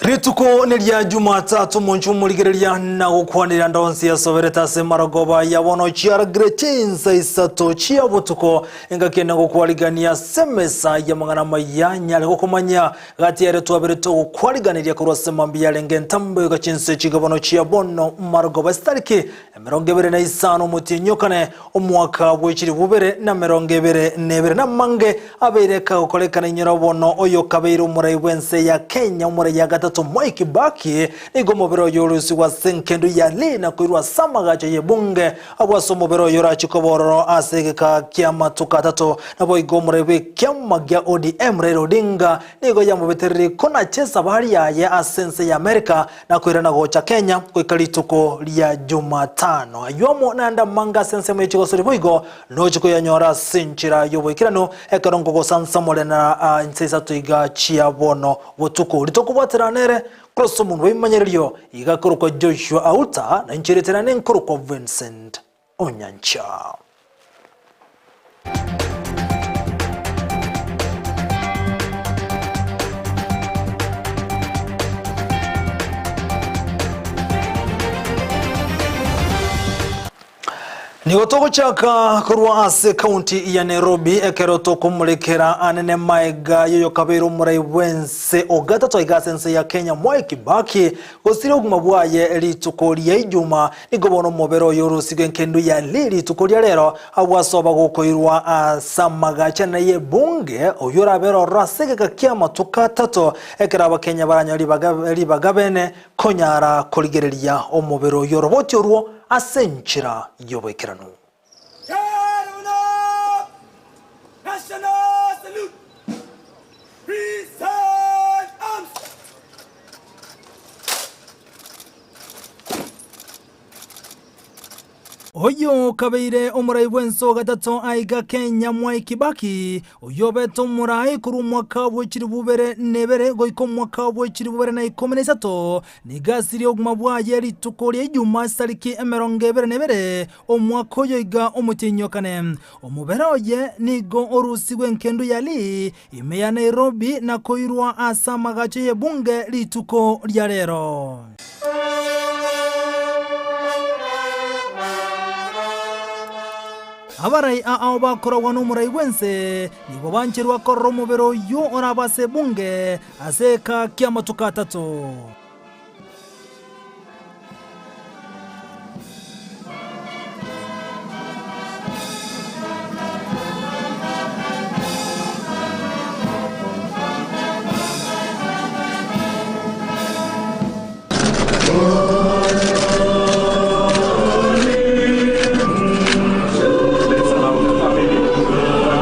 Rituko neria Jumatatu omonche omorigereria na gokwanera ndonsi yasoberete ase marogoba ya bono chiaragire chinsa isato chia botuko engaki ene gokwarigania ase emesa y'amang'ana amaya nyare gokomanya gati ere twabere togokwariganeria korwa ase mambia yarenge entambe goika chinsa echi bono chia bono marogoba esitariki 25 omotienyi o kane, omwaka bwe chilifu bibere na 22, namange abeire kagokorekana inyora bono oyo kabeire omorai bw'ense ya Kenya omorai ya gatato Mwai Kibaki nigo omobere oyo orusigwe ase engendu ya Lee na koirwa ase amagacho y'ebunge abwo ase omobere oyo orachie koba ororo ase egeka ki'amatuko atato naboigo omorai bw'ekiama gia ODM Raila Odinga nigo yamobetererie konacha esabari yaye ase ense ya Amerika na koirana gocha Kenya goika rituko ria Jumatano. Ayio amo naende amange ase ensemo ye chigosori boigo nochie koyanyora ase enchera y'oboikeranu ekero nkogosansamore na inse isato iga chia bono botuko. Ritokobwatera nere korwa omonwa bw'ebimanyererio iga akorokwa Joshua Auta, na inche erieta riane nkorokwa Vincent Onyancha. Nigo togochaka korwa ase ekaunti ya Nairobi ekero tokomorekera anene maega yoyokabeire omorai bwense ogatato aiga ase ense ya Kenya Mwai Kibaki gosira obogima bwaye rituko ria Ijuma Nigo bono omobere oyo orosigwe engendu ya Lee rituko ria rero, agwo ase oba gokoirwa ase amagacho anene y'ebunge, oyio orabere ororo ase egeka ki'amatuko atato, ekero Abakenya baranyore ribaga ribaga bene konyara korigereria omobere oyio oroboti orwo ase enchera y'oboikeranu. Oyio okabeire omorai bw'ense o gatato aiga Kenya Mwai Kibaki, oyio obete omorai korwa omwaka bwe chilifu bibere na ibere goika omwaka bwe chilifu bibere na ikomi na isato, nigo asirie obogima bwaye rituko ria Ijumaa chitariki 22 omwaka oyo iga omotienyi o kane. Omobere oye nigo orusigwe engendu ya Lee Ime ya Nairobi na koirwa ase amagacho y'ebunge rituko ria rero. Abarai ao bakoragwa nomorai bw'ense nigo bancherwa korora omobere oyio orabe ase ebunge ase eka ki'amatuko atato.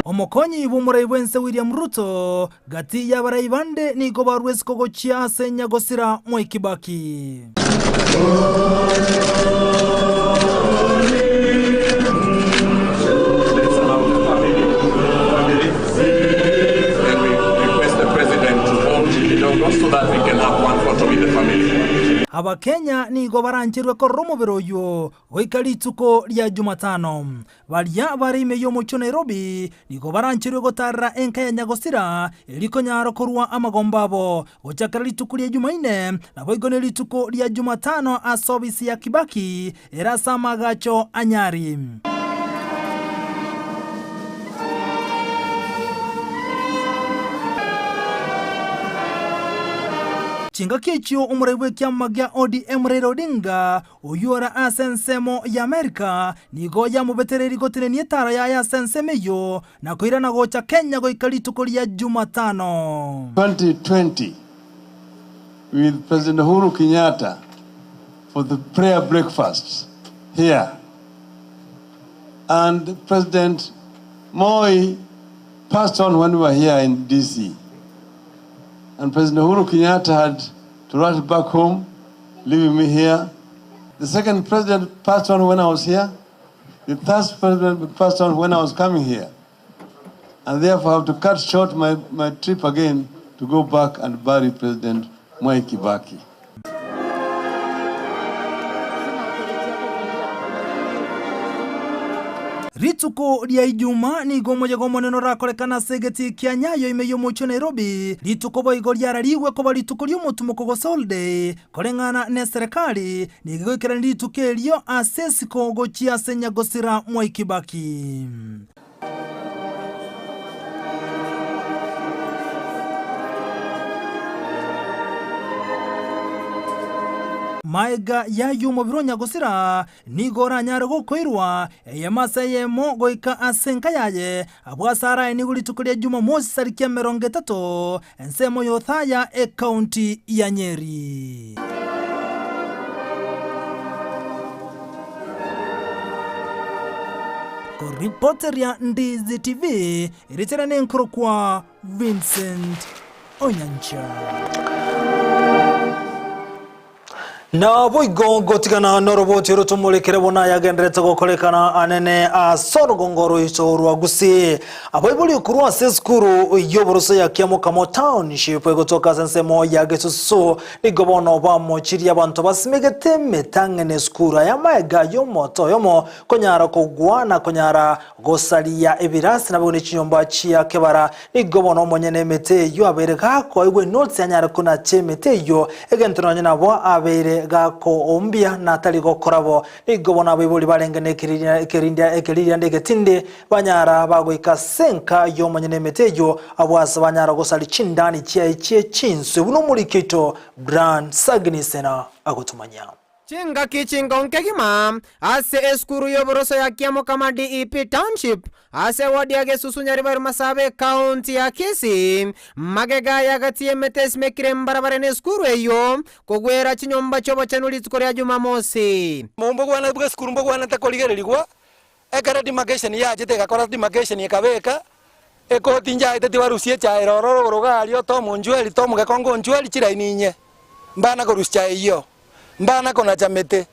Omokonyi bw'omorai bw'ense William Ruto Gati y'abarai bande nigo barua isiko gochia ase nyagosira Mwai Kibaki. Abakenya nigo barancherwe korora omobere oyio goika rituko ria Jumatano. Baria bare ime y'omochie o Nairobi nigo barancherwe gotaarera enka ya nyagosira eria konyara korua amagombo abo gochakera rituko ria Jumaine, naboigo ne rituko ria Jumatano ase obisi ya Kibaki ere ase amaagacho a Nyari. Chingaki echio omorai bw'ekiama gia ODM Raila Odinga Oyio ore ase ensemo y'Amerika nigo yamobetereirie gotenenia etara yaye ase ensemo eyio na koirana gocha Kenya goika rituko ria Jumatano. 2020 with President Uhuru Kenyatta for the prayer breakfast here and President Moi passed on when we were here in DC and President Uhuru Kenyatta had to rush back home leaving me here. The second president passed on when I was here. The third president passed on when I was coming here. And therefore I have to cut short my, my trip again to go back and bury President Mwai Kibaki. Rituko ria Ijuma nigo omoyega omonene orakorekane ase egetii kia Nyayo ime y'omochie o Nairobi. Rituko boigo riararigwe koba rituko ri'omotumoko gose holiday, koreng'ana neserekari, nigo egoikerania rituko erio ase esiko gochia ase nyagosira Mwai Kibaki. Maega y'ayio omobere o nyagosira Nigo oranyare gokoirwa, eyemo ase eyemo, goika ase enka yaye, abwo ase araenigwe rituko ria Jumamosi tariki 30, ensemo y'Othaya, ekaunti ya Nyeri. Koripoteria Ndizi TV, erieta riane nkorokwa Vincent Onyancha. Naboigo gotigana noroboti orotomorekere buna yagenderete gokorekana anene ase orogongo roito rwa Gusii. Abaibori korwa ase esukuru y'oboroso ya Kiamokamo Township egotoka ase ensemo ya Gesusu nigo bono bamochirie abanto basimegete emetang'ani esukuru aya amaega y'omoto oyomo konyara kogwa na konyara Gosaria ebirasi naboigo ne chinyomba chia kebara, nigo bono omonyene emete eyio abeire gakoigwa enotsi anyare konacha emete eyio, egento nonye nabo abeire gakoombia na tari gokora bo. Nigo bono abaibori barenge nekeriria ekeririanda egetindi, banyara bagoika ase enka y'omonyene emete eyio, abwo ase banyara gosaria chindani chiaye chie chinswe, buna omoriki oito Brian Sagini Sena agotomanyia. Chingaki chinkongu kegima ase esukuru y'oboroso ya Kiamokama DEP Township ase ewodi ya Gesusu Nyaribari Masaaba ekaunti ya Kisii, magega y'agati y'emete esimekire mbarabare nesukuru eyio kogwera chinyomba chi'obochenu rituko ria Jumamosi. Mbogwana bw'esukuru mbogwanete korigererigwa, ekero demarcation yachete egakora demarcation ekabeka, ekoti nchaete tibarusia echae ere ororo igoro iga aria Tom Onchweri, Tom Gekongo Onchweri chiraini inye, mbana korusia chae eyio. Mbana konacha mete.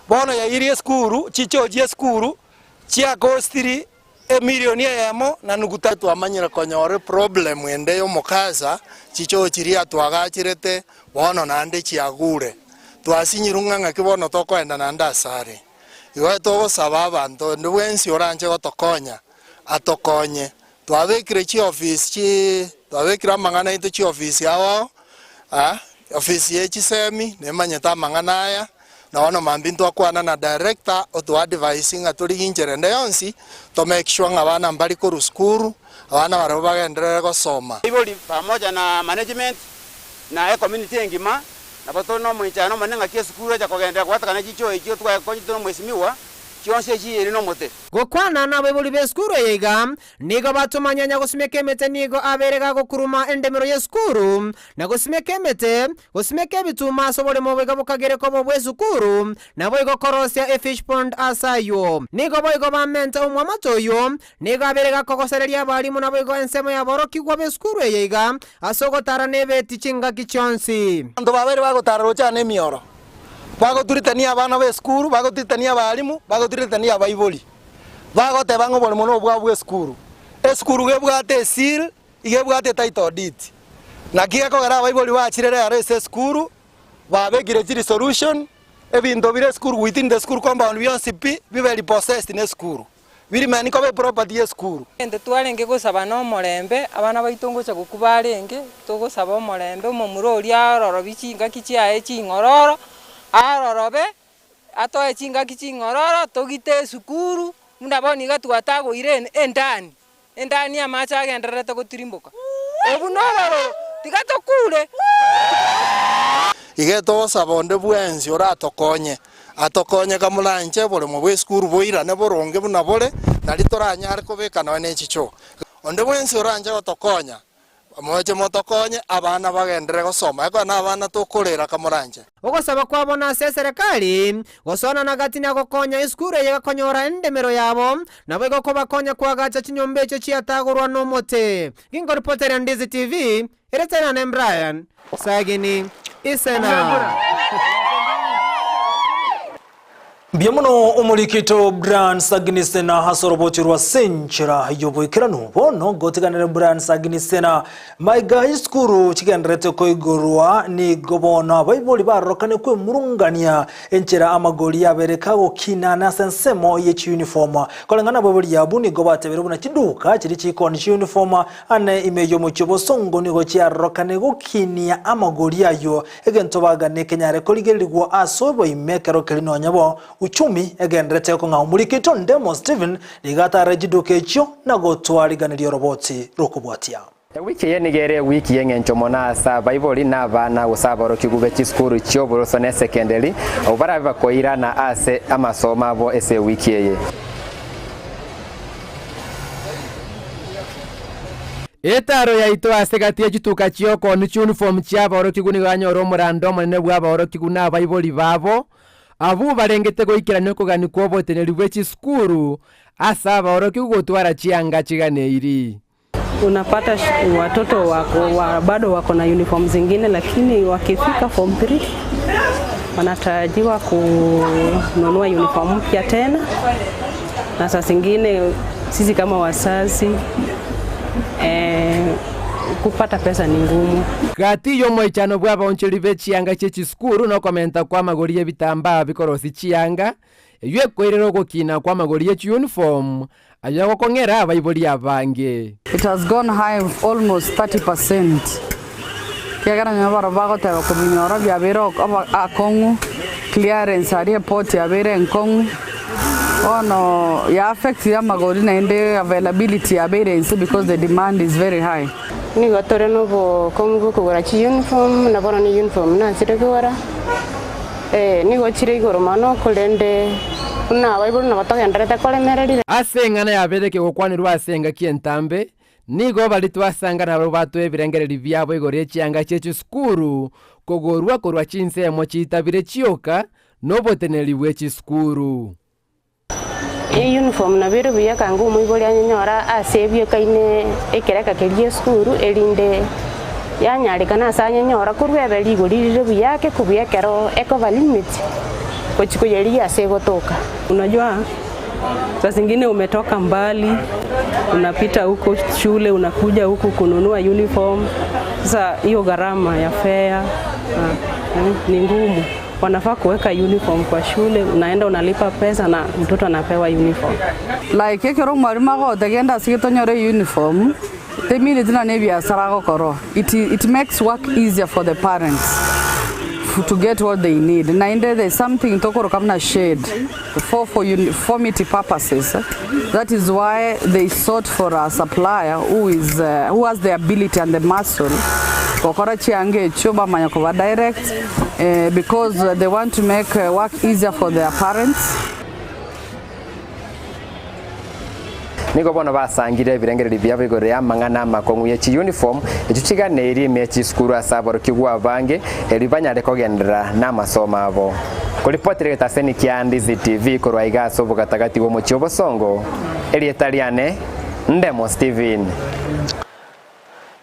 Bono yairie esukuru, chichoo chi'esukuru chiakostiri emilioni eyemo na nuguta. Twamanyire konyora eproblem ende y'omokasa, chichoo chiria twagachirete bono naende chiagure. Twasinyirwe ng'a ng'aki bono tokoenda naende asare. Igo togosaba abanto onde bwensi oranche gotokonya, atokonye. Twabekire chiofisi chi twabekire amang'ana aito chiofisi ao ao, ofisi ye chisemi nemanyete amang'ana aya, na bono mambia ntwakwana na director oto advise ng'a torigie inchera ende yonsi to make sure ng'a abana mbari korwa sukuru, abana barabwo bagenderere gosoma. Abaibori pamoja na management na ecommunity engima nabo tore na omoichano omonene ng'aki esukuru echa kogenderera kobwatekana chichoo echio twakonyetwe na omwesimigwa chionsi echi ere nomote. Gokwana nabaibori b'esukuru eye iga, nigo batomanya nyagosimeka emete nigo abeire gagokuruma endemero y'esukuru, na gosimeka emete, gosimeka ebituma ase oboremo boiga bokagere koba obw'esukuru, naboigo korosia efish pond ase ayio. Nigo boigo bamenta omwamato oyio, nigo abeire gakogosereria abalimu naboigo ensemo y'aborokigwa b'esukuru eye iga, ase ogotara nebeti chingaki chionsi. Abanto babeire bagotara roche aa nemioro. Bagoturitania abana b'esukuru, bagoturitania abalimu, bagoturitania abaibori. Bagoteba ng'a oboremo nobwabo bw'esukuru. Esukuru iga ebwate eseal, iga ebwate etitle deed. Naki gekogera abaibori bachire rero ase esukuru, babekire chiresolution, ebinto bire esukuru within the school compound bionsi pi, bibe repossessed na esukuru. Birimeni koba eproperty y'esukuru. Egento twarenge gosaba nomorembe, abana baito ngocha gokwa barenge, togosaba omorembe, omomura oria arorobie chingaki chiaye ching'ororo, arorobe, atoe chingaki ching'ororo, togite esukuru, buna bono iga twatagoire endani, endani amache agendererete gotirimboka. Obwo nobororo, tiga tokure. Iga togosaba onde bwensi oratokonye, atokonye kamoranche oboremo bw'esukuru boirane boronge buna bore, nario toranyare kobeka nonya ne chichoo. Onde bwensi oranche gotokonya, moche motokonye, abana bagenderere gosoma, ekero na abana tokorera kamoranche. Ogosaba kwabo nase eserekari, gosoana na gati na gokonya esukuru eye gakonyora endemero yabo, naboigo kobakonya koagacha chinyomba echio chiatagorwa nomote. Ginkoripoteria Ndizi TV, Ere Terane Brian, Sagini, Isena. Mbuya mono omorikito Brian Saginisena ase orobochi rwa senchera y'oboikeranu. Bono gotiganere Brian Saginisena maiga y'esukuru chigendererete koigorwa nigo bono abaibori barorokane kwemurungania enchera amagori yabere kagokinana ase ensemo ye chiuniform. Koreng'ana abaibori abwo nigo batebire buna chiduka chiria chikoni chiuniform ane ime y'omochie obosongo nigo chiarorokane gokinia amagori ayio Egento baganie kenyare korigererigwa ase oboime ekero keria nonya bo uchumi egenderete kong'a omorikito Ndemo Stephen nigo atarire chiduka echio na gotwariganeria oroboti rw'okobwatia. Ewiki eye nigo ere ewiki y'eng'encho mono ase abaibori na abana gose aborokigwa be chisukuru chi'oboroso na esekenderi, abwo barabe bakoirana ase amasomo abo ase ewiki eye. Etaaro yaito ase egati ye chituka chi'okooni chiunifomu chi'aborokigwa nigo yanyora omorando omonene bw'aborokigwa na abaibori babo, abwo barengete goikerania okogania kw'oboteneneri bwe chisukuru ase aborokigwa gotwara chianga chiganeiri. Unapata watoto wako, wa, bado wako na uniform zingine lakini wakifika form 3 wanatarajiwa kununua uniform mpya tena, na saa zingine sisi kama wazazi eh, kupata pesa ni ngumu. Gati y'omoichano bw'abaonchoreri be chianga chie chisukuru nokomenta kw'amagori y'ebitambaa bikorosia chianga, eyio ekoirera ogokina kw'amagori ye chiuniform, ayio agokong'era abaibori abange. It has gone high almost 30 percent ekiagera nonya barabwo bagoteba kobinyora biabeire akong'u, clearance aria eport yabeire enkong'u, bono ya affectire amagori naende availability yabeire inse because the demand is very high. Nigo tore nobokong'u bw'okogora chiuniform, na bono ne uniform nachire kogora, nigo chire igoro mono, korende buna abaibori nabo togendererete koremereria. Ase eng'ana yabeire kegokwanerwa ase engaki entambe, nigo baria twasanga nabarabwo batoa ebirengererio biabo igoro ye chianga chie chisukuru kogorwa korwa chinsemo chitabire chioka noboteneneri bwe chisukuru. Eyuniform nabo ere buya ekanga omoibori anyenyore ase ebiekaine ekereka keria gie esukuru erinde yanyarekana ase anyenyora korwa ebe rigori rire buya ake kobua ekero ekoba limit gochia koyerigia ase egotoka. Unajua saa zingine umetoka mbali unapita huko shule unakuja huku kununua uniform. Sasa hiyo gharama ya fare ni ngumu. Wanafaa kuweka uniform kwa shule, unaenda unalipa pesa na mtoto anapewa uniform. Like ekero omwalimu agote genda ase getonyore uniform, temineti nonya ebiasara agokora. It, it makes work easier for the parents to get what they need. Naende there's something tokoroka buna shade for, for uniformity purposes. That is why they sought for a supplier who is, who has the ability and the muscle gokora chianga echio bamanya koba direct because they want to make work easier for their parents. Nigo bono basangire ebirengererio biabo igoro y'amang'ana amakong'u ye chiyunifomu echio chiganeirie ime ye chisukuru ase aborokigwa abange, erio banyare kogenderera namasomo abo. Koripotera egetaseni kia Ndizi TV korwa iga ase obogatagati bw'omochie obosongo, erieta riane Ndemo Steven.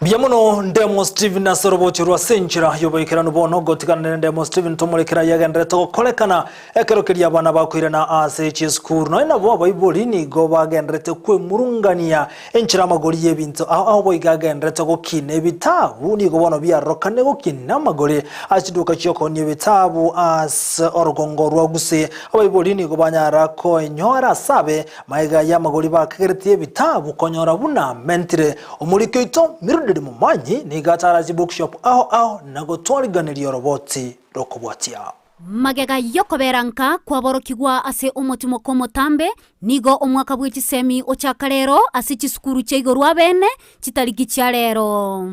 Mbuya mono Ndemo Steven ase orobochi rwa ase enchera y'oboikeranu bono gotigana nere Ndemo Steven tomorekere ayio agenderete gokorekana ekero keria abana bakoirana ase chisukuru. Nonya nabo abaibori nigo bagenderete kwemurungania enchera amagori y'ebinto ao ao boigo agenderete gokina ebitabu nigo bono biarorokane gokina amagori ase chiduka chi'okoonia ebitabu ase orogongo rwa Gusii. Abaibori nigo banyara koenyora ase abe Magega y'amagori bakageretie ebitabu konyora buna mentire. Omoriki oito Mildred Momanyi nigo atara chibookshop ao ao na gotwariganeria oroboti rokobwatia. Magega y'okobera nka kw'aborokigwa ase omotimoko omotambe, nigo omwaka bwe chisemi ochaka rero ase chisukuru chia igoro abene chitariki chia rero.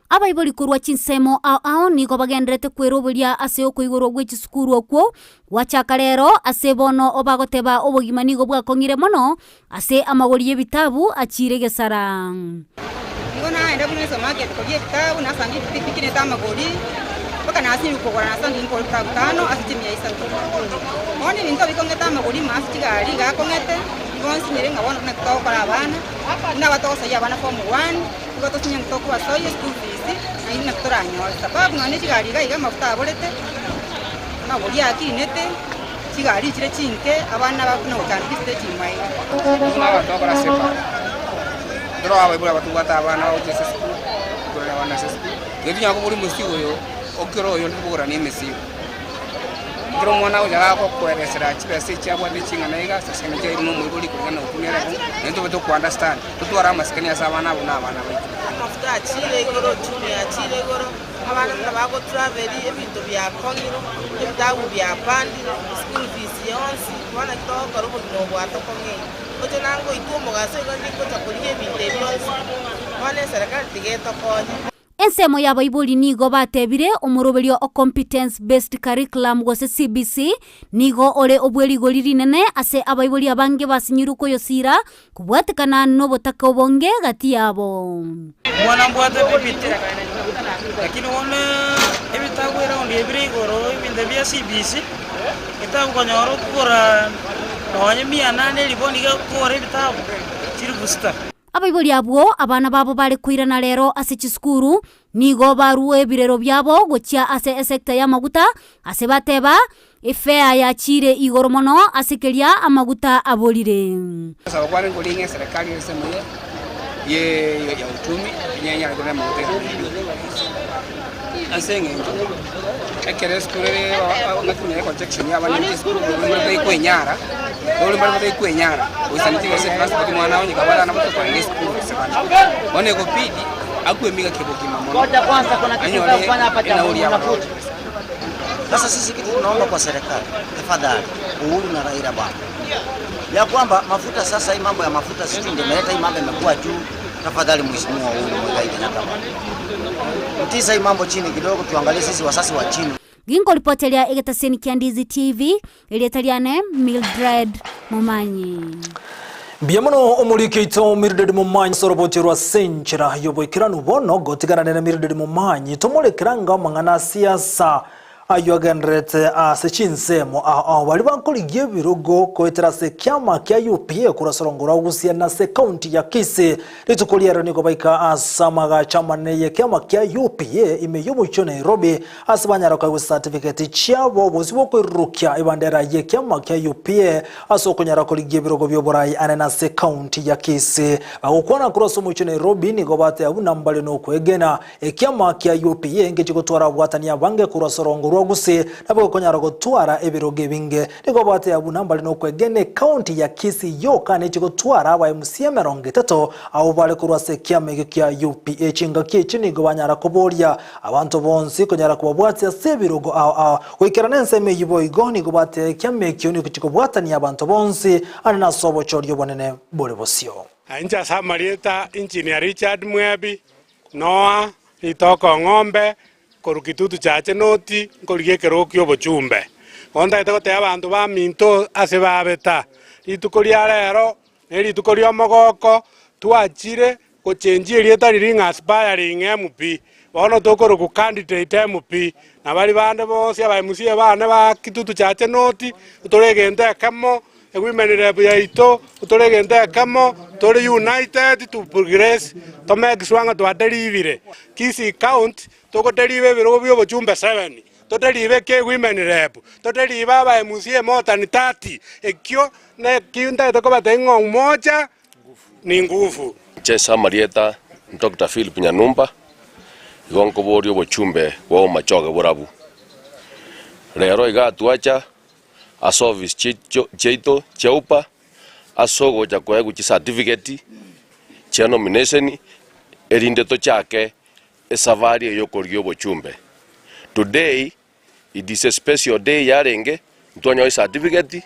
Abaibori korwa chinsemo ao ao nigo bagendererete kweroberia ase okoigorwa gwe chisukuru okwo gwachaka rero ase bono obagoteba obogima nigo bwakong'ire mono ase amagori y'ebitabu achiire gesara. Nigo naenda buna esupermarket koria ebitabu nasanga bikinete amagori mpaka nasinywa kogora nasanga nkogora ebitabu tano ase chimia isato. Bono ebinto bikong'ete amagori ime ase chigari iga akong'ete, nigo nsinyire ng'a bono buna togokora abana, buna abatogosoyia abana form one. Nigo tosinyete tokobasoyia eschool fees, naende naki toranyore sababu nonya ne chigari iga iga amafuta aborete, amagori akinete. Chigari chire chinke, abana bakuna gochanda chistage imaiga. Buna abanto bakora ase epark, toro abaibori aba tobwate abana bagochia ase esukuru, korera abana ase esukuru, tiga tonya kobora omosigo oyo okero oyonde tobogoranie emesigo. Ekero omwana agocha gagokoeresera chibesa echi abwate ching'ana iga ase eng'encho yaye buna omoibori koreng'ana na okumia ere abwo, naende tobe toko understand, totware amasikani ase abana abwo na abana baito. Amafuta achire igoro, uchumi yachire igoro. Abana buna bagotraveli, ebinto biakong'ire, ebitabu biapandire, eschool fees yonsi, bono naki togokora obogima obo bwatokong'eire. Oche nangoitwe omogaso igo ndingocha korigia ebinto ebi bionsi, bono eserekari tiga etokonye. Ensemo y'abaibori nigo batebire omoroberio o Competence Based Curriculum gose CBC nigo ore obwe rigori rinene ase abaibori abange basinyirwe koyosiira kobwatekana nobotaka obonge gati yabo. Omwana mbwate bibiti, lakini bono ebitabu eraundi ebire igoro ebinto bia CBC, etabu konyora okogora nonye mia nane eriboni iga okogora ebitabu chilifu sita. Abaibori abwo abana babo bare koirana rero ase chisukuru, nigo barue ebirero biabo gochia ase esecta y'amaguta, ase bateba, Efea yachiire igoro mono ase keria amaguta aborire. Gosaba kwane nkori ng'a eserekari ensemo eye ye ya uchumi enyare korenda amaguta ya ase eng'encho ekero esukuru ere ng'a buna econjection ya abana chisukuru mbare batari kwenyara, bono mbare batari kwenyara goisana chibesa etransport omwana onye kaba abana batakogenda esukuru gose bande. Bono egobidi akwemiga kebogima mono anyore enauri ya abana. Sasa sisi kitu tunaomba kwa serikali, tafadhali Uhuru na Raila bwana, ya kwamba mafuta sasa, hii mambo ya mafuta sisi ndio imeleta hii mambo imekuwa juu. Tafadhali Mheshimiwa Uhuru Muigai Kenyatta bwana, mtisa hii mambo chini kidogo, tuangalie sisi wasasi wa chini. Ginkoripoteria egetaseni kia Ndizi TV, erieta riane Mildred Momanyi. Mbuya mono omoriki oito Mildred Momanyi ase oroboti rwa Senchera y'oboikeranu bono gotigana nere Mildred Momanyi tomorekera anga amang'ana a siasa ayio agendererete ase chinsemo ao ao baria bakorigia ebirogo goetera ase ekiama kia UPA korwa ase orongo rwa Gusii na ase ekaunti ya Kisii Rituko ri'ero nigo baika ase amagacho amanene y'ekiama kia UPA ime y'omochie o Nairobi ase banyara koegwa chisatifigeti chiabo obosio bw'okoirurukia ebandera y'ekiama kia UPA ase okonyara korigia ebirogo bi'oborai anene ase ekaunti ya Kisii. Bagokwana korwa ase omochie o Nairobi nigo bateba buna mbare nokwegena ekiama kia UPA ngechi gotwara ababwatani abange korwa ase orongo rwa Gusii nabo gekonyara gotwara ebirogo ebinge. Nigo bateba buna mbare nokwegena ekaunti ya Kisii yoka nechi gotwara aba MCA 30 abwo bare korwa ase ekiama ekio kia UPA. Chingaki echi nigo banyara koboria Abanto bonsi konyara kobabwatia ase ebirogo ao ao, goikera nensemo eyio boigo nigo bateba ekiama ekio nigo chikobwatania abanto bonsi ande nase obochori obonene bore bosio. Inche ase amarieta Engineer Richard Mwebi, Noah, Ritoko Ng'ombe, korwa Kitutu Chache North, nkorigia ekerogo ki'obochumbe. Bono ntagete gotebia abanto baminto ase babeta, rituko ria rero Nerituko ri'omogooko twachire gochenchia erieta riria ng'a aspiring MP, bono tokorokwa candidate MP, na baria bande bonsi aba MCA bane ba Kitutu Chache North, tore egento ekemo, ewomen rep yaito, tore egento ekemo, tore united to progress, to make sure ng'a twaderivire Kisii County, togoderiva ebirogo bia obochumbe seven. Toteriiba ekeguima rep, toteriiba aba MCA more than 30, ekio nekio ntagete kobatebia ng'a umoja ni nguvu. Inche ase amarieta Doctor Philip Nyanumba, igo nkoboria obochumbe bwa Omachoge borabu. Rero iga twacha ase office chiaito chia UPA ase ogocha koegwa chicertificate chia nomination erinde tochake esafari eye y'okorigia obochumbe. Today it is a special day yarenge, ntwanyora chicertificate,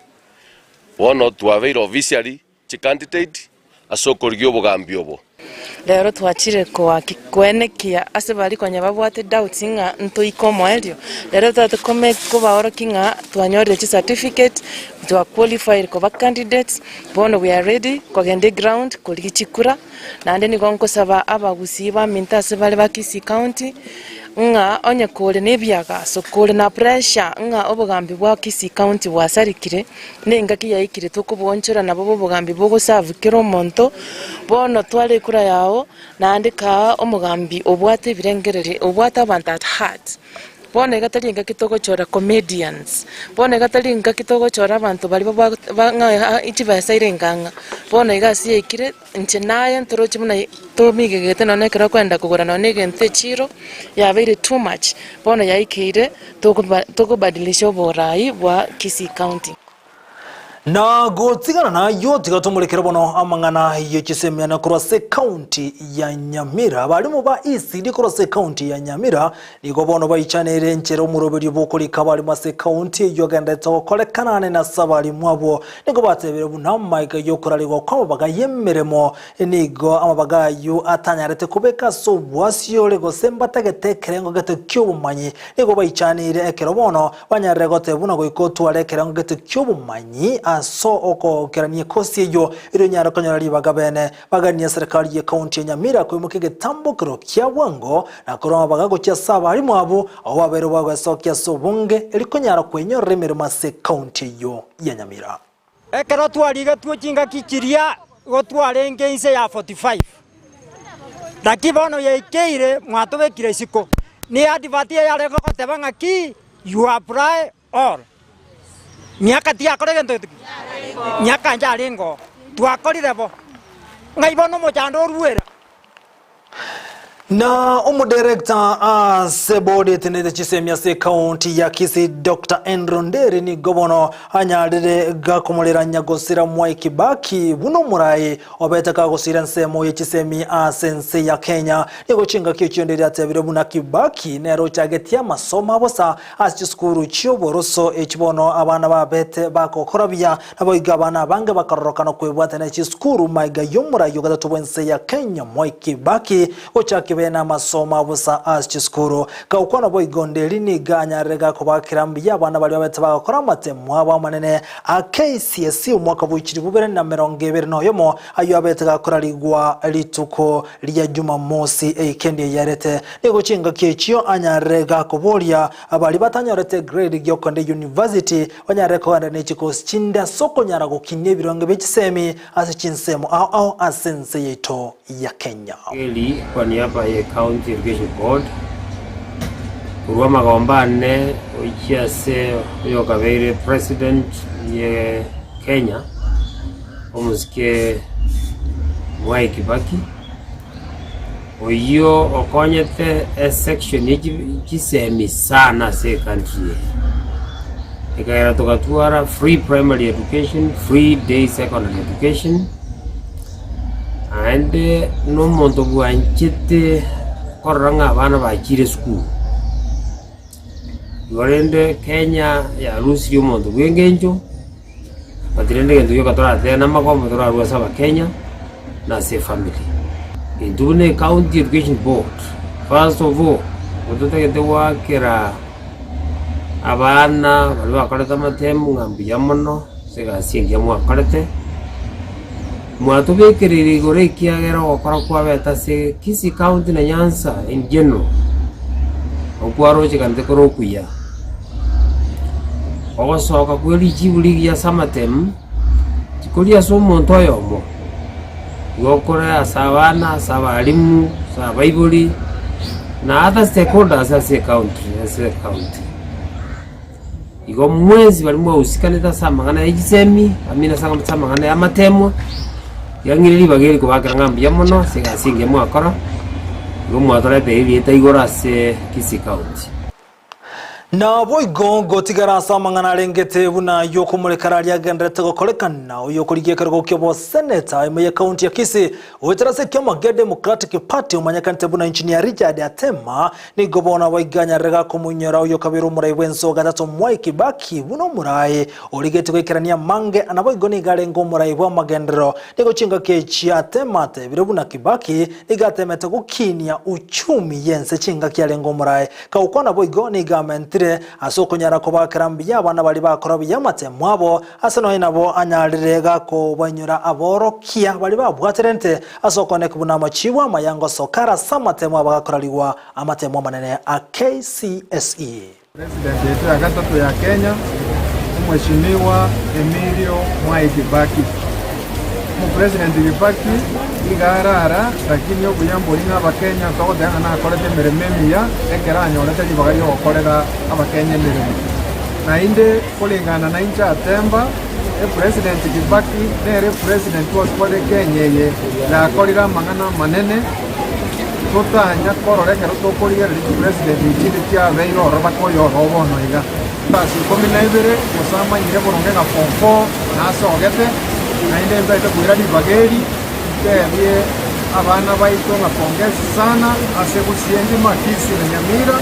bono twabeire officially chicandidate ase okorigia obogambi obo. Rero twachire koaki koenekia ase baria konya babwate doubts ng'a ntoike omoerio, rero totagete kome kobaorokia ng'a twanyorire chicertificate, twa qualified koba candidates, bono we are ready kogenda eground korigia chikura. Naende nigo nkosaba abagusii baminto ase bare ba Kisii County, ng'a onye kore nebiagaso, kore na pressure ng'a obogambi bwa Kisii County bwasarekire, na engaki yaikire tokobwonchora nabo bobogambi bogoserve kera omonto, bono twara ekura yao, naende kaa omogambi obwate ebirengererio, obwate abanto at heart. Bono iga tari engaki togochora comedians, bono iga tari engaki togochora abanto baria babwate ba ng'a chibesa ere engang'a. Bono iga ase yaikire, inche naye ntoroche buna tomigegete nonye ekero okoenda kogora nonye egento echiro, yabeire too much, bono yaikeire tokoba tokobadilisha oborai bwa Kisii County. Na gotigana nayio, tiga tomorekere bono amang'ana ye chisemiana korwa ase ekaunti ya Nyamira. Abarimu ba ECD korwa ase ekaunti ya Nyamira nigo bono baichaneire enchera omoroberio bw'okorika abarimu ase ekaunti eyio ogenderete gokorekana ane nase abarimu abwo nigo batebire buna amaiga y'okorarigwa kw'amabaga y'emeremo nigo amabaga ayio atanyarete kobeka ase obwasiore gose mbatagete ekerengo gete ki'obomanyi nigo baichaneire ekero bono Banyarire goteba buna goika otware ekerengo gete ki'obomanyi ase okogerania ekosi eyio, erio onyare konyora ribaga bene. Baganie eserekari y'ecounty ya Nyamira koimokia egetambokero kia bwango na korwa amabaga gochia ase abarimu abwo, abwo babeire bagwesokia ase obonge erio konyara kwenyorera emeremo ase ecounty eyio ya Nyamira. Ekero twarigetwe chingaki chiria igo twarenge inse ya 45, naki bono yaikeire mwatobekire isiko. Ne advert eye yarenge goteba ng'aki you apply all. Miaka tiyakora egento gete ki? Miaka inche arenge oo. Twakorire bo. Ng'ai bono omochando oruera? Na omodirector ase board etenenete chisemi ase ekaunti ya Kisii Dr. Andrew Nderi nigo bono anyarire gakomorera nyagosira Mwai Kibaki buna omorai obete kagosira ensemo ye chisemi ase ense ya Kenya. Nigo chingaki echio Nderi atebire buna Kibaki nere ochagetie amasomo abosa ase chisukuru chioboroso echi bono abana babete bagokora buya Naboigo abana abange bakarorokana kwebwatania ne chisukuru maiga y'omorai ogatato bw'ense ya Kenya Mwai Kibaki gochaka bene amasomo abosa ase chisukuru. Gakwana boigo Nderi nigo anyarire gakobakera mbuya abana baria babete bagakora amatemo abo amanene a KCSE omwaka bwa chilifu bibere na emerongo ebere na oyomo ayio abete gakorarigwa rituko ria Jumamosi eikendi eyerete. Nigo chingaki echio anyarire gakoboria baria batanyorete grade giokogenda university Onyare kogenda ne chikosi chinde ase okonyara gokinia ebironge bie chisemi ase chinsemo ao ao ase ense yaito ya Kenya. Eli kwa niaba ye County Education Board, korwa amagomba ane gochia ase oyokabeire President ye Kenya, omosike Mwai Kibaki, Oyio okonyete esection ye chisemi sana ase ecountry eye, ekagera togatwara free primary education, free day secondary education, naende na omonto bwanchete korora ng'a abana bachire esukuru. Igo rende Kenya yarusirie omonto bwa eng'encho, but rende egento gioka toratebe namagomo torarue ase abakenya, na ase efamiri. Intwe buna ecounty education board, first of all, gototagete goakera abana baria bakorete amatemu ng'a mbuya mono ase egasi engiya mwakorete, mwatobekereire igoro ekiagera ogokora kwabete ase Kisii county na Nyanza in general, okwarochekanete kore okuya. Ogosoka kwe richibu rigiya ase amatemu, tikori ase omonto oyomo, igo okore ase abana, ase abalimu, ase abaibori, na other stakeholders ase ecounty ase ecounty. Igo mwensi baria mwahusikanete ase amang'ana ya chisemi, amina ase ase amang'ana ya amatemwa, iga ng'ire ribaga eri kobakera ng'a mbuya mono ase egasi engiya mwakora, igo mwatoreteire erieta igoro ase Kisii County. Naboigo gotigara ase amang'ana arengete buna ay'okomorekera aria agendererete gokorekana, oyokorigia ekerogo ki'oboseneta ime y'ekaunti ya Kisii, goetera ase ekiama gia Democratic Party omanyekanete buna Engineer Richard Atema, nigo bono abaiga anyarire gakomoinyora oyokabere omorai bw'ense o gatato Mwai Kibaki buna omorai origetie goikerania amange, naboigo nigo arenge omorai bw'amagenderero. Nigo chingaki echi Atema atebire buna Kibaki nigo atemete gokinia uchumi y'ense chingaki arenge omorai. Kagokwana boigo nigo amentire ase okonyara kobakera mbuya abana baria bakora buya amatemo abo, ase nonya nabo anyarire gakobainyora aborokia baria babwaterente ase okoneka buna amachibu amaya ngosoka are ase amatemo abagakorarigwa amatemo amanene a KCSE. President yaito ya gatato ya Kenya, Omweshimiwa Emilio Mwai Kibaki. Omopresident Kibaki. Iga arara, lakini obuya mbori ng'a Abakenya togoteba ng'a nakorete emeremo emiya ekero anyorete ribaga riogokorera Abakenya emeremo. Naende koreng'ana nainche atemba, Epresident Kibaki nere epresident twatwarire Kenya eye yakorire amang'ana amanene totanya korora ekero tokorigereria chipresident chinde chiabeire ororo baka oyo oroo bono iga. Class 12 gose amanyire boronge ng'a form four nasogete naende ntaete koira ribaga eri ntebie abana baito ng'a pongezi sana ase Gusii engima, Kisii na Nyamira,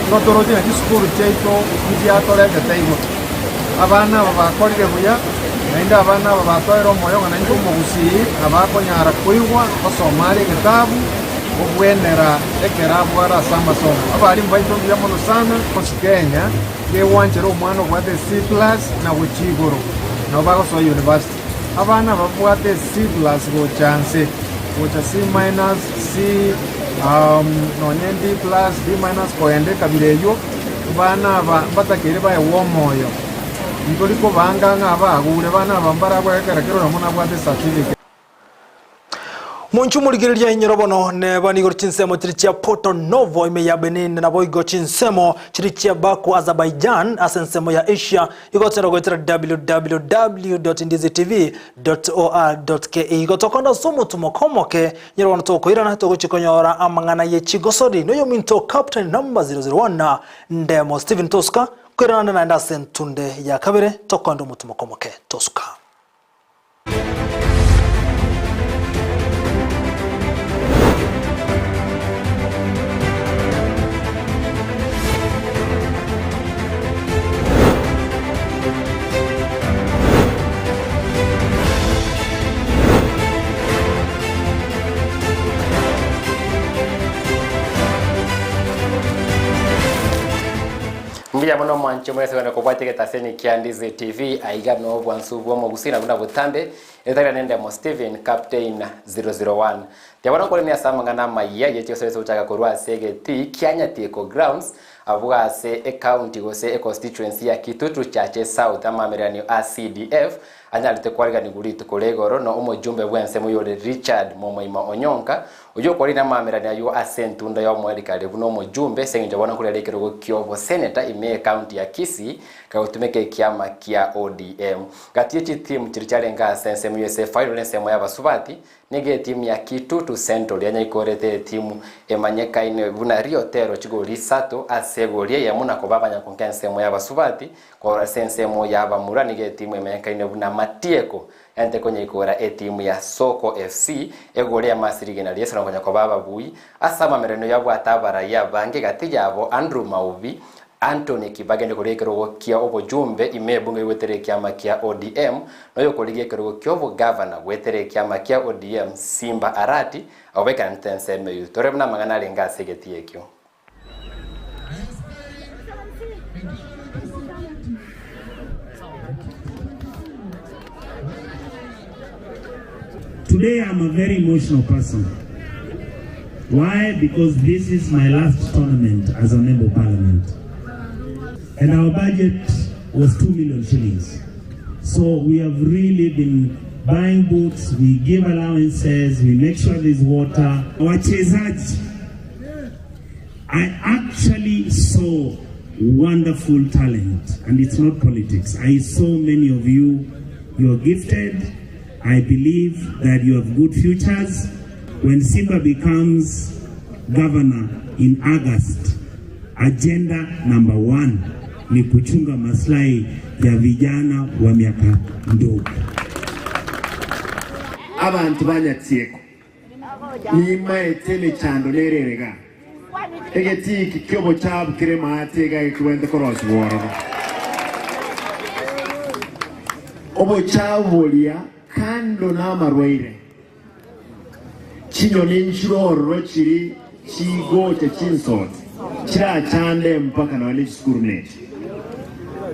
igo toroche ng'a chisukuru chiaito nchiatoretete igoro. Abana aba bakorire buya, naende abana aba batoeire omoyo ng'a naintwe omogusii nabakonyara koigwa gosoma are egetabu gobwenera ekero abware ase amasomo. Abalimu baito mbuya mono sana. Onsi Kenya kegwanchera omwana obwate C plus na gochia igoro nabo bagosoa university. Abana babwate C plus gocha nse, gocha C minus, C, nonye D plus, D minus kogenda ekabira eywo, Abana aba mbatakeire baegwe omoyo. Ntori kobanga ng'a abagure, abana aba mbarabwo ekero kera oyomo nabwate ecertificate. Monche omorigereria inyoro bono neba nigo chinsemo chiri chia Porto Novo ime ya Benin naboigo chinsemo chiri chia Baku Azerbaijan ase ensemo ya Asia igo tera goetera www.ndizitv.or.ke igo tokonda ase omotumoka omoke Nyoro bono tokoirana togochia konyora amang'ana ye chigosori noyominto Captain number 001 Ndemo Stephen Tosuka koirana ande naende ase entunde ya kabere tokonde omotumoka omoke Tosuka. Mbuya mono mwanche mwese gone kobwatia egetaseni kia Ndizi TV aiga no obwansu bw'omogusii na buna botambe etagera nende mo Steven Captain 001 Tiabona nkoremia ase amang'ana amayia ye chigosoresa gochaka korwa ase egetii kia Nyatieko Grounds abwo ase ecounty gose econstituency ya Kitutu Chache South amamereranio a CDF Anyarete kwariganigwa rituko ria igoro na omojumbe bw'ensemo oyore Richard Momoima Onyonka, oyio okwarire namaamererania ayio ase entunda y'omoerio kare buna omojumbe ase engencho bono nkorera ekerogo ki'oboseneta ime y'ecounty ya Kisii kagotumeka ekiama kia ODM. Gati ye chitimu chiria chiarenge ase ensemo eyio ase efairo n'ensemo y'abasubati Nigo etimu ya Kitutu Central yanyaikorete etimu emanyekaine buna Riotero chigori isato ase egori eyemo na koba abanyakonka ensemo y'abasubati, korwa ase ensemo y'abamura nigo etimu emanyekaine buna Matieko yanyete konyaikora etimu ya Soko FC egori eyemo ase rigena ri'esero na konya koba ababui ase amamererano yabwate abarai abange gati yabo Andrew Maubi Anthony Kibaki onde korigia ekerogo kia obojumbe ime ebunge goetera ekiama kia ODM, na oyokorigia ekerogo kia obogavana goetera ekiama kia ODM Simba Arati, abwo baikaranete ensemo eyio. Torore buna amang'ana arenge ase egetii ekio. Today I'm a very emotional person. Why? Because this is my last tournament as a member of parliament. And our budget was 2 million shillings. So we have really been buying boots, we give allowances, we make sure there's water. Wachezaji, I actually saw wonderful talent, and it's not politics. I saw many of you, you're gifted. I believe that you have good futures. When Simba becomes governor in August, agenda number one ni kuchunga maslahi ya vijana wa miaka ndogo. Abanto ba Nyatsieko Nimaete emechando nere ere iga, egetii eki ki'obochaabu kere maate iga gekigwente korosigwa ororo. Obochaabu boria kando namarwaire, chinyoni nchire ororo chiri chigocha chinsoti chirachande mpaka nonya ne chisukuru nechi.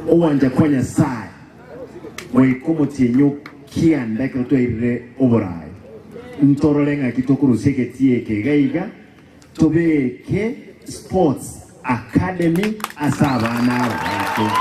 Ogwancha kwa Nyasae Goika omotienyi o kianda ekero twairire oboraai, ntorore ng'aki tokorusia egetii eke iga iga, tobeke sports academy ase abana aba baito.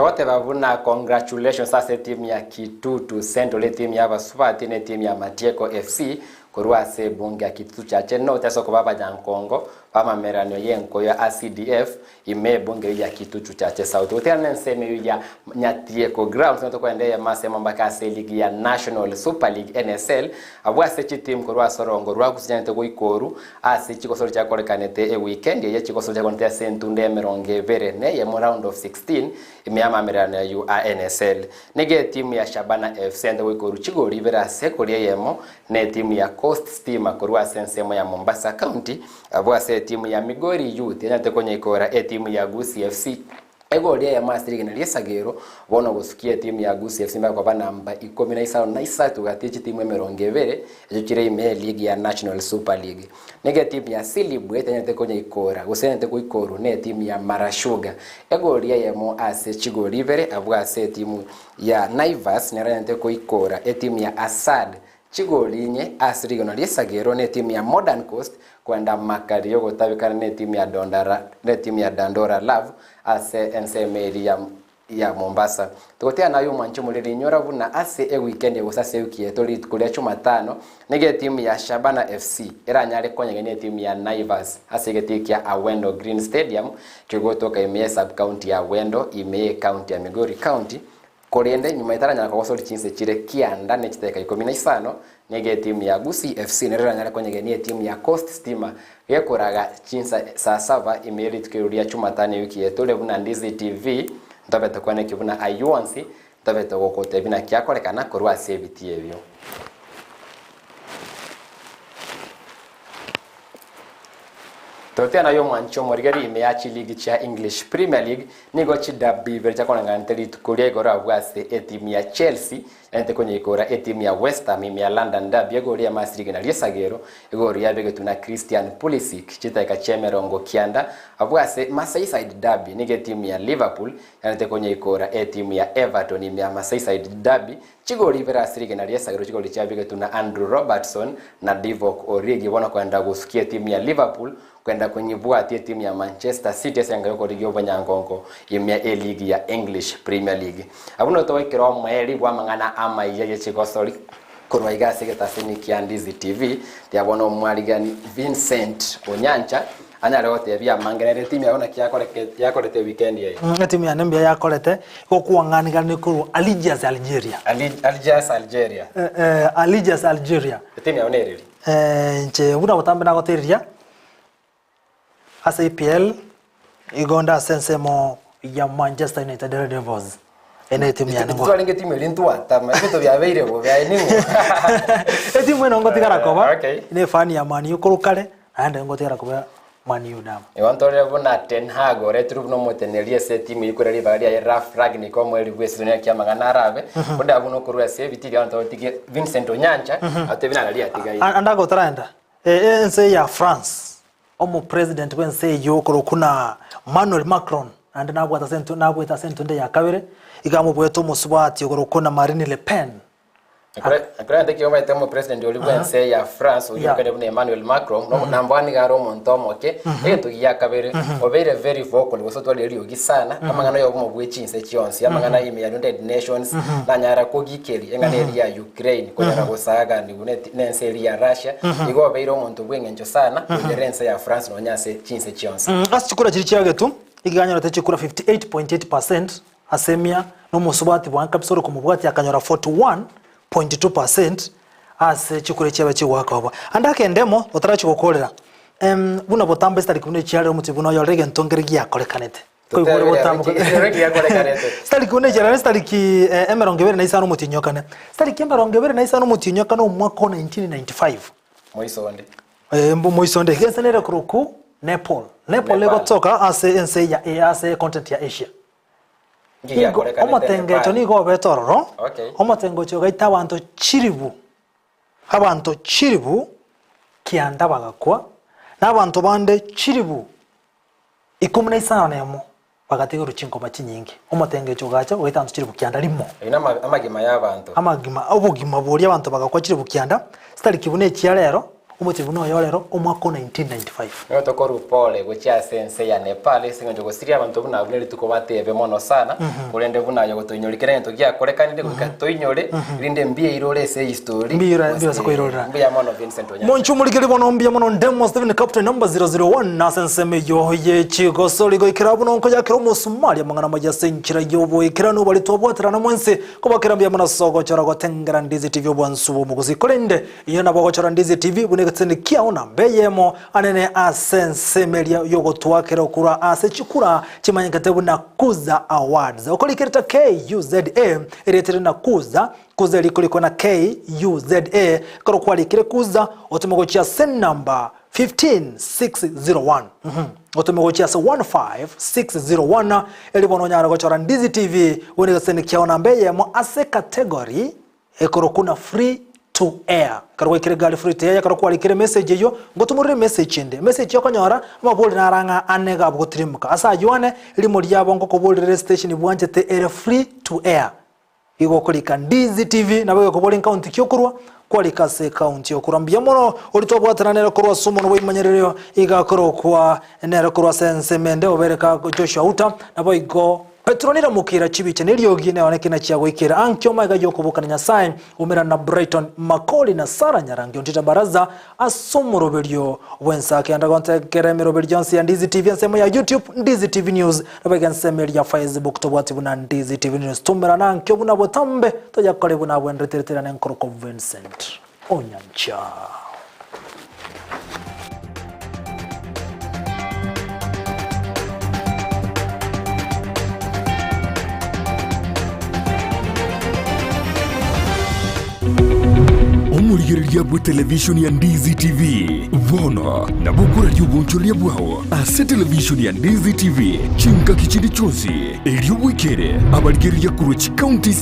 Togoteba buna congratulations ase etimu ya Kitutu Central, etimu ya abasubati na etimu ya Matieko FC korwa ase ebunge ya Kitutu Chache North ase okoba abanyankongo b'amameranio y'enkoyo a CDF ime ebunge eyio ya Kitutu Chache South. Gotigana nensemo eyio ya Nyatieko Grounds nigo tokoenda eyemo ase eyemo mpaka ase eligi ya National Super League, NSL, abwo ase chitimu korwa ase orongo rwa Gusii chianyarete goika oru ase chigosori chiakorekanete ewikendi eye chigosori chiakorekanete ase entunda emerongo ebere na eyemo round of 16 ime y'amamererano ayio a NSL. Nigo etimu ya Shabana FC ende goika oru chigori ibere ase egori eyemo na etimu ya Coast Stima korwa ase ensemo ya Mombasa County abwo ase etimu ya Migori Youth enyarete konyeikora etimu ya Gusii FC Egori eyemo ase rigena ri'esagero, bono gosukia etimu ya Gusii FC mpaka koba namba ikomi na isano na isato gati ye chitimu emerongo ebere echio chire ime y'eligi ya National Super League. Nigo etimu ya Silibwe tenyarete konyeikora gose enyarete goikorwa na etimu ya Mara Sugar. Egori eyemo ase chigori ibere abwo ase etimu ya Naivas nero enyarete koikora etimu ya Assad Chigori inye ase rigena ri'esagero netimu ya Modern Coast kwenda makari y'ogotabekana netimu ya Dondara netimu ya Dandora Love ase ensemo eria ya Mombasa. Togotiga naye omwanche omoriri inyora buna ase ewikendi gose ase ewiki yaito rituko ria Chumatano nigo etimu ya Shabana FC eranyare konyegenia etimu ya Naivas ase egetii kia Awendo Green Stadium kegotoka ime ye sub county ya Awendo ime ye county ya Migori County Korende nyuma etaranyara kogosoria chinse chire kianda ne chidakika ikomi na isano, nigo etimu ya Gusii FC nero eranyare konyegenia etimu ya Coast Stima gekoraga chinsa saa saba ime ye rituko erio ria Chumatano ewiki eye tore buna Ndizi TV ntobete kwenekio buna ayio onsi ntobete gokotebia naki akorekana korwa ase ebitii ebio. Totiana y'omwanchi omorigeri ime ya chiligi chia English Premier League nigo chiderby ibere chiakoreng'anete rituko ria igoro abwo ase etimu ya Chelsea yarente konyeikora etimu ya West Ham ime ya London Derby egori y'amasi rigena ri'esagero egori yabegetwe na Christian Pulisic chidakika chi'emerongo kianda abwo ase Merseyside Derby nigo etimu ya Liverpool yarente konyeikora etimu ya Everton ime ya Merseyside Derby Chigori ibere ase rigena ri'esagero chigori chiabegetwe na Andrew Robertson na Divock Origi bono kwenda gosukia etimu ya Liverpool kwenda konyebwatia etimu ya Manchester City ase enka y'okorigia obonyangongo ime eligi ya English Premier League. Abwo nigo togoikera omoerio bw'amang'ana amaiya ye chigosori korwa iga ase egetaseni kia Ndizi TV ria bono omwarigani Vincent Onyancha Anyare gotebia amange nere etimu yao naki yakorete ewikendi eye. Etimu yane mbuya yakorete gokwang'anigana korwa Algiers Algeria. Algiers Algeria. Algiers Algeria. Etimu yao nereri? Inche buna botambe nagotereria ase EPL igo nde ase ensemo ya Manchester United Red Devils. Eye netimu yane ngo. Twarenge timu eri ntwatama ebinto biabeire bobe aye ning'o? Etimu eno ngotigara koba ne fan ya Man U korwa kare naende ngotigara koba Man U damu. Igo ntorire buna Ten Hag oretirwe buna omoteneneri ase etimu eyio korwa ribaga riaye Ralf Rangnick omoerio bw'esizoni eke amang'ana arabe, onde abwo nokorwa ase ebitii biabo ntotige Vincent Onyancha atebie nararia atigaire. Ande agotarenda ense ya France Omopresident bw'ense eyio okorokwa na Emmanuel Macron naende nabwate ase entwe nabwete ase entunda ya kabere, iga amobuete omosubati okorokwa na Marine Le Pen. Ekorente ki omanyete omopresident oria bw'ense ya France oyio orokire buna Emmanuel Macron no nambwa nigo are omonto omoke egento gia kabere obeire very vocal gose otwarire eriogi sana amang'ana ya obomo bwe chinse chionsi amang'ana ime ya United Nations nanyara kogikeria eng'ana eria ya Ukraine konyara gosaganiwa nense eria ya Russia igo obeire omonto bw'eng'encho sana goikera ense ya France nonya ase chinse chionsi. Ase chikura chiria chiagetwe, iga anyorete chikura 58.8 percent ase emia, na omosubati bwange kabisa ore komobwatia akanyora 41.2 percent ase chikura echiabe chigoaka obo. Ande akendemo otarachia gokorera, buna botambe chitariki buna echiarire omochie buna oyorire egento nkere giakorekanete. Koigure botambe. Chitariki buna echiarire chitariki emerongo ebere na isano omotienyi o kane. Chitariki emerongo ebere na isano omotienyi o kane omwaka o 1995. Moisonde. Eh, mbu moisonde. Ense nere korokwa Nepal. Nepal Nepal. egotoka ase ense ya eh, ase continent ya Asia. Nki Nigo giakorekanete omotengecho Nepal? nigo obete ororo. Okay. Omotengecho ogaita abanto chiribu abanto chiribu kianda bagakwa, na abanto bande chiribu ikomi na isano na emo Bagatigerwa chinkoma chinyinge, omotengecho ogacha ogaita abanto chilifu kianda rimo. Ayio nama amagima y'abanto. Amagima, obogima boria abanto bagakwa chilifu kianda, chitariki buna echia rero. Omochie buna oyo rero omwaka o 1995. Nigo tokorwa pole gochia ase ense ya Nepal ase eng'encho gosiria abanto buna abwo nerituko batebe mono sana, korende buna aye gotoinyori kera egento giakorekanire goika toinyore, rinde mbuya irore ase ehistory. Mbuya ire- ase koirorera. Mbuya mono Vincent Onyancha. Monche omorikeri bono mbuya mono Ndemo Stephen Captain number 001 ase ensemo eyio ye chigosori goikera buna nkoyakera omosumari amang'ana amaya ase enchera y'oboikeranu baria twabwaterana mwensi kobakera mbuya mono ase ogochora gotengera Ndizi TV obwansu bw'omogusi korende Inwe nabo ogochora Ndizi TV buna egeteseni kiao namba eyemo anene ase ensemo eria y'ogotwakera okorwa ase chikura chimanyekete buna Kuza Awards. Okorikereta KUZA erieta rire na Kuza, Kuza erikorikwa na KUZA, ekero kwarikire Kuza otome gochia ase enamba 15601. Mhm. Otome gochia ase 15601 erio bono onyare gochora Ndizi TV buna egeteseni kiao namba eyemo ase category Ekorokwa na free to air. Ekero gwaikire egari free to air, ekero kwarikire emessage eyio, ngotomorere emessage ende. Emessage okonyora, amabori naro ang'a ane iga abwo gotirimuka. Ase ayio ane, erimo riabo ngokoborere estation bwanchete ere free to air. Igo okorika Ndizi TV, nabo egekobori nkaunti ki okorwa, kwarika ase ekaunti okorwa. Mbuya mono, oria twabwatana nere korwa ase omonwa bwaimanyererio, iga akorokwa nere korwa ase ensemo ende, obere ka Joshua Uta, naboigo Petero niramokera chibicha neriogi neone kina chiagoikera ankio magega yokoboka na Nyasae, umera na Brighton Makori na Sarah Nyarangi Ontita Baraza ase omoroberio bw'ensake. Enda gontekera emeroberio yonsi ya Ndizi TV ensemo ya YouTube Ndizi TV News nabaiga ensemo eria ya Facebook tobwati buna Ndizi TV News. Tumerane ankio buna botambe toyakore buna abwenerete ritirane nkorokwa Vincent Onyancha. Omorigereria bwe televishoni ya Ndizi TV bono nabo okoraria obonchoreria bwao ase televishoni ya Ndizi TV chingaki chinde chionsi, erio bwekere abarigereria korwa chikaunti.